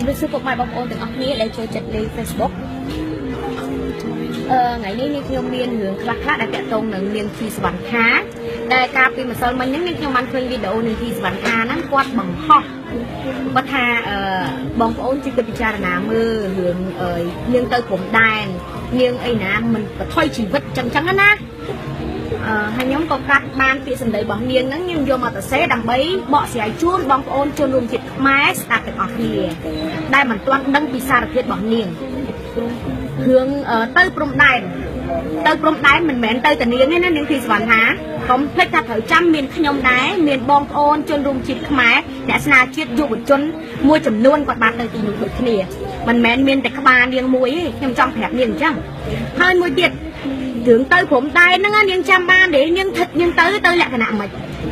ជំរាបសួរពុកម៉ែបងប្អូនទាំងអស់គ្នាដែលចូលចិត្តលេង Facebook ថ្ងៃនេះនាងខ្ញុំមានរឿងខ្លះៗដែលតាក់ទងនឹងនាងធីសវណ្ណថាដែលកាលពីម្សិលមិញហ្នឹងនាងខ្ញុំបានឃើញវីដេអូនាងធីសវណ្ណថាហ្នឹងគាត់បង្ហោះគាត់ថាបងប្អូនជួយគិតពិចារណាមើលរឿងនាងទៅព្រំដែននាងអីណាមិនបន្ថយជីវិតចឹងចឹងណាហើយខ្ញុំក៏កាត់បានពាក្យសម្ដីរបស់នាងហ្នឹងខ្ញុំយកមកសរសេរដើម្បីបកស្រាយជូនបងប្អូនជនរួមជាតិខ្មែរស្ដាប់ទាំងអស់គ្នាដែលមិនទាន់ដឹងពីសារធាតុរបស់នាងរឿងទៅព្រំដែនទៅព្រំដែនមិនមែនទៅតានាងទេណានាងធីសវណ្ណថាកុំភ្លេចថាត្រូវចាំមានខ្ញុំដែរមានបងប្អូនជនរួមជាតិខ្មែរអ្នកស្នាជាតិយុវជនមួយចំនួនគាត់បានទៅទីនោះដូចគ្នាមិនមែនមានតែក្បាលនាងមួយទេខ្ញុំចង់ប្រាប់នាងអញ្ចឹងហើយមួយទៀតរឿងទៅព្រំដែនហ្នឹងនាងចាំបានទេនាងថិតនាងទៅទៅលក្ខណៈម៉េច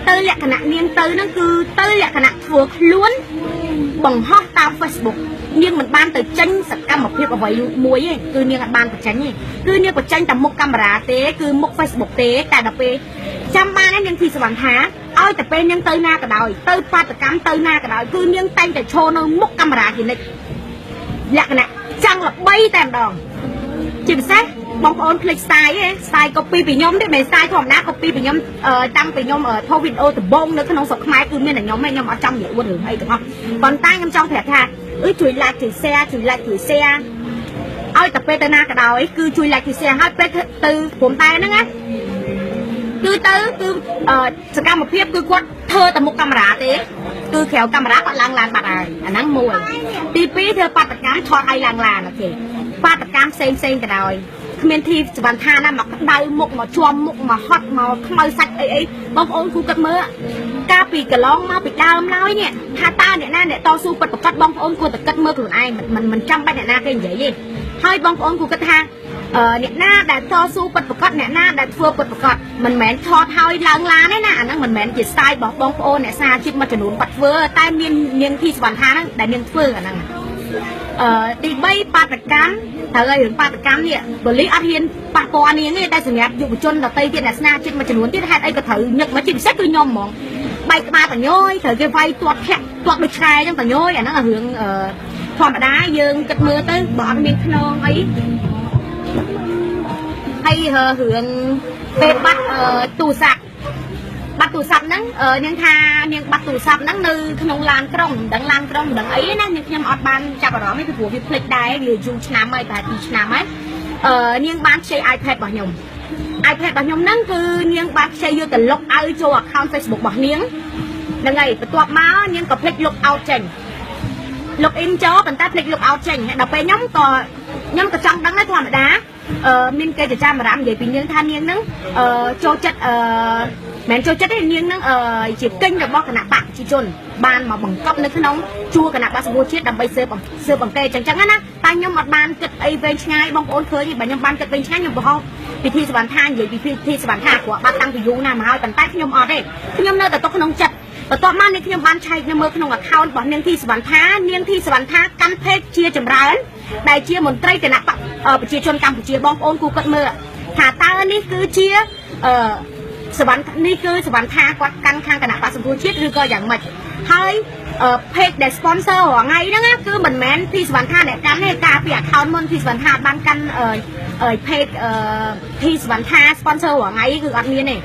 ទៅលក្ខណៈនាងទៅហ្នឹងគឺទៅលក្ខណៈធ្វើខ្លួនបង្ហោះតាម Facebook នាងមិនបានទៅចេញសកម្មភាពអ្វីមួយទេគឺនាងអត់បានបញ្ចេញទេគឺនាងបញ្ចេញតែមុខកាមេរ៉ាទេគឺមុខ Facebook ទេតែដល់ពេលចាំបានឯងនាងធីសវណ្ណថាឲ្យតែពេលនាងទៅណាក៏ដោយទៅបាតកម្មទៅណាក៏ដោយគឺនាងតែងតែឈរនៅមុខកាមេរ៉ាជានិច្ចលក្ខណៈចង់ល្បីតែម្ដងជាពិសេសបងប្អូនភ្លេច style ទេ style copy ពីខ្ញុំទេមិន style ធម្មតា copy ពីខ្ញុំតាំងពីខ្ញុំធ្វើវីដេអូដំបូងនៅក្នុងស្រុកខ្មែរគឺមានតែខ្ញុំទេខ្ញុំអត់ចង់និយាយអួតរឿងអីទាំងអស់ប៉ុន្តែខ្ញុំចង់ប្រាប់ថាជួយ like ជួយ share ជួយ like ជួយ share ឲ្យតែពេលទៅណាក៏ដោយគឺជួយ like ជួយ share ហើយពេលទៅព្រំដែនហ្នឹងណាគឺទៅគឺសកម្មភាពគឺគាត់ធ្វើតែមុខកាមេរ៉ាទេគឺក្រៅកាមេរ៉ាគាត់ឡើងឡានបាត់ហើយអាហ្នឹងមួយទី2ធ្វើបាតកម្មថតឲ្យឡើងឡានអូខេបាតកម្មផ្សេងផ្សេងក៏ដោយគ្មានធីសវណ្ណថាណាមកក្តៅមុខមកជាប់មុខមកហត់មកខ្មៅសាច់អីអីបងប្អូនគូគិតមើលកាលពីកន្លងមកពីដើមឡើយនេះថាតើអ្នកណាអ្នកតស៊ូពិតប្រាកដបងប្អូនគួរតែគិតមើលខ្លួនឯងមិនចាំបាច់អ្នកណាគេនិយាយទេហើយបងប្អូនគួរគិតថាអ្នកណាដែលតស៊ូពិតប្រាកដអ្នកណាដែលធ្វើពិតប្រាកដមិនមែនថតហើយឡើងឡានទេណាអាហ្នឹងមិនមែនជា style របស់បងប្អូនអ្នកសារជាតិមួយចំនួនគាត់ធ្វើតែមាននាងធីសវណ្ណថាហ្នឹងដែលនាងធ្វើអាហ្នឹងទី3បាតកម្មត្រូវហើយរឿងបាតកម្មនេះប៉ូលីសអត់ហ៊ានប៉ះពាល់នាងទេតែសម្រាប់យុវជនដទៃទៀតអ្នកស្នាជាតិមួយចំនួនទៀតហេតុអីក៏ត្រូវញឹកមកជាពិសេសគឺខ្ញុំហ្មងបែកក្បាលតញយត្រូវគេវាយទាត់ធាក់ទាត់ដូចឆ្កែអញ្ចឹងតញយអាហ្នឹងរឿងធម្មតាយើងគិតមើលទៅបើអត់មានខ្នងអីហើយរឿងពេលបាត់ទូរស័ព្ទបាត់ទូរស័ព្ទហ្នឹងនាងថានាងបាត់ទូរស័ព្ទហ្នឹងនៅក្នុងឡានក្រុងមិនដឹងឡានក្រុងមិនដឹងអីណានាងខ្ញុំអត់បានចាប់អារម្មណ៍ទេពីព្រោះវាភ្លេចដែរវាយូរឆ្នាំហើយប្រហែល2ឆ្នាំហើយនាងបានខ្ចី iPad របស់ខ្ញុំ iPad របស់ខ្ញុំហ្នឹងគឺនាងបានខ្ចីយកទៅ log out ចូល account Facebook របស់នាងហ្នឹងហើយបន្ទាប់មកនាងក៏ភ្លេច log out ចេញ log in ចូលប៉ុន្តែភ្លេច log out ចេញដល់ពេលខ្ញុំក៏ចង់ដឹងដែរធម្មតាមានគេចចាមអារាមនិយាយពីនាងថានាងហ្នឹងចូលចិត្តមិនចូលចិត្តទេនាងនឹងជាកិញ្ចរបស់គណៈបកប្រជាជនបានមកបង្កប់នៅក្នុងជួរគណៈបកសង្គ្រោះជាតិដើម្បីស៊ើបអង្កេតចឹងចឹងណាតែខ្ញុំអត់បានគិតអីវែងឆ្ងាយបងប្អូនឃើញបើខ្ញុំបានគិតវែងឆ្ងាយខ្ញុំបង្ហោះពិធីសវណ្ណថានិយាយពីពិធីសវណ្ណថាព្រោះបាត់តាំងពីយូរណាស់មកហើយប៉ុន្តែខ្ញុំអត់ទេខ្ញុំនៅតែຕົកក្នុងចិត្តបន្ទាប់មកនេះខ្ញុំបានឆែកនៅមើលក្នុង account របស់នាងធីសវណ្ណថានាងធីសវណ្ណថាកាន់ page ជាចម្រើនដែលជាមន្ត្រីគណៈបកប្រជាជនកម្ពុជាបងប្អូនគូគិតមើលថាតើនេះគឺជាសវណ្ណនេះគឺសវណ្ណថាគាត់កាន់ខាងគណៈបកសង្គ្រោះជាតិឬក៏យ៉ាងម៉េចហើយ page ដែល sponsor រាល់ថ្ងៃហ្នឹងគឺមិនមែនធីសវណ្ណថាអ្នកកាន់ទេកាលពី account មុនធីសវណ្ណថាបានកាន់ page ធីសវណ្ណថា sponsor រាល់ថ្ងៃគឺអត់មានទេ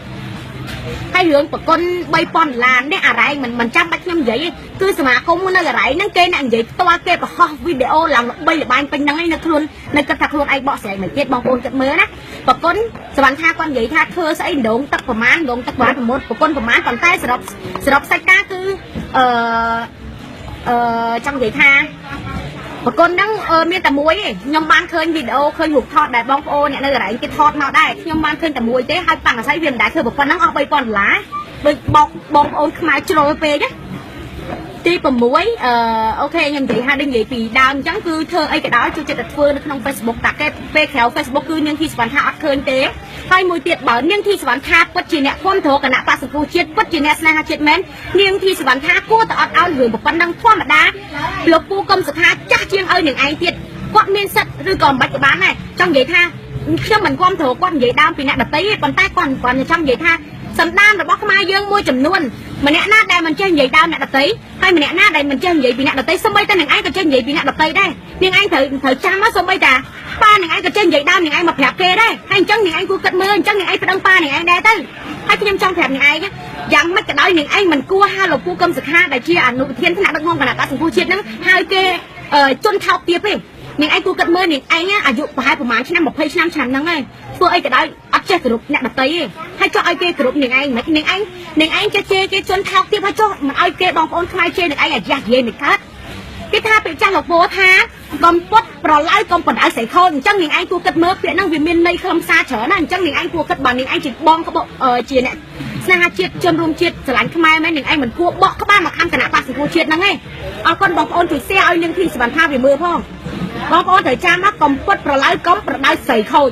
ហើយរឿងប្រគុណ3000ដុល្លារនេះអារ៉ែងមិនចាំបាច់ខ្ញុំនិយាយទេគឺសមាគមនៅអារ៉ែងហ្នឹងគេអ្នកនិយាយផ្ទាល់គេបង្ហោះវីដេអូឡើងល្បីល្បាញពេញហ្នឹងឯងនៅខ្លួននៅគិតថាខ្លួនឯងបកស្រាយមិនទៀតបងប្អូនគិតមើលណាប្រគុណសវណ្ណថាគាត់និយាយថាធ្វើស្អីដងទឹកប្រមាណដងទឹកប្រមាណប្រគុណប្រមាណប៉ុន្តែសរុបសាច់ការគឺចង់និយាយថាប្រគុណហ្នឹងមានតែមួយទេខ្ញុំបានឃើញវីដេអូឃើញរូបថតដែលបងប្អូនអ្នកនៅកន្លែងគេថតមកដែរខ្ញុំបានឃើញតែមួយទេហើយប៉ាំងអាស័យវាមិនដែលធ្វើប្រព័ន្ធហ្នឹងអស់3000ដុល្លារដូចបោកបងប្អូនខ្មែរជ្រុលពេកណាទី6អូខេខ្ញុំនិយាយថាដូចនិយាយពីដើមអញ្ចឹងគឺធ្វើអីក៏ដោយជួយចិត្តតែធ្វើនៅក្នុង Facebook តាគេពេលក្រៅ Facebook គឺនាងធីសវណ្ណថាអត់ឃើញទេហើយមួយទៀតបើនាងធីសវណ្ណថាពិតជាអ្នកគាំទ្រគណៈបក្សសង្គ្រោះជាតិពិតជាអ្នកស្នេហាជាតិមែននាងធីសវណ្ណថាគួរតែអត់អោនរឿងប៉ុណ្ណឹងធម្មតាលោកពូកឹមសុខាចាស់ជាងឲ្យនាងឯងទៀតគាត់មានសិទ្ធឬក៏មិនបាច់ក៏បានដែរចង់និយាយថាខ្ញុំមិនគាំទ្រគាត់និយាយដើមពីអ្នកដទៃទេប៉ុន្តែគាត់ចង់និយាយថាសន្តានរបស់ខ្មែរយើងមួយចំនួន ម្នាក់ណាដែលមិនចេះនិយាយដើមអ្នកដតីហើយម្នាក់ណាដែលមិនចេះនិយាយពីអ្នកដតីសូម្បីតែនឹងឯងក៏ចេះនិយាយពីអ្នកដតីដែរនាងឯងត្រូវចាំណាសូម្បីតែប៉ានឹងឯងក៏ចេះនិយាយដើមនឹងឯងមកប្រាប់គេដែរហើយអញ្ចឹងនាងឯងគួរគិតមើលអញ្ចឹងនាងឯងប្តឹងប៉ានឹងឯងដែរទៅហើយខ្ញុំចង់ប្រាប់នាងឯងយ៉ាងម៉េចក៏ដោយនាងឯងមិនគួរហៅលោកពូកឹមសុខាដែលជាអនុប្រធានថ្នាក់ដឹកនាំគណៈបក្សសង្គ្រោះជាតិហ្នឹងហៅគេជន់ថោកទាបទេនាងឯងគួរគិតមើលនាងឯងអាយុប្រហែលប្រហែលឆ្នាំ20ឆ្នាំឆ្នាំហ្នឹងហើយធ្វើអីក៏ដោយអត់ចេះគោរពអ្នកដតីទេហើយចុះឲ្យគេគោរពនាងឯងមិននាងឯងចេះជេរគេជន់ថោកទាបហើយចុះមិនឲ្យគេបងប្អូនខ្មែរជេរនាងឯងអាយ៉ាស់និយាយមិនកើតគេថាពាក្យចាស់លោកពោថាកំពុតប្រឡៅកុំបណ្ដៅស្រីខូចអញ្ចឹងនាងឯងគួរគិតមើលពាក្យហ្នឹងវាមានន័យខ្លឹមសារច្រើនណាអញ្ចឹងនាងឯងគួរគិតបើនាងឯងជាបងក្បជាអ្នកស្នេហាជាតិជនរួមជាតិស្រឡាញ់ខ្មែរមែននាងឯងមិនគួរបកក្បាលមកខាងគណៈបក្សសង្គ្រោះជាតិហ្នឹងឯងអរគុណបងប្អូនជួយ share ឲ្យនាងធីសវណ្ណថាវាមើលផងបងប្អូនត្រូវចាំណាកំពុតប្រឡៅកុំប្រដៅស្រីខូច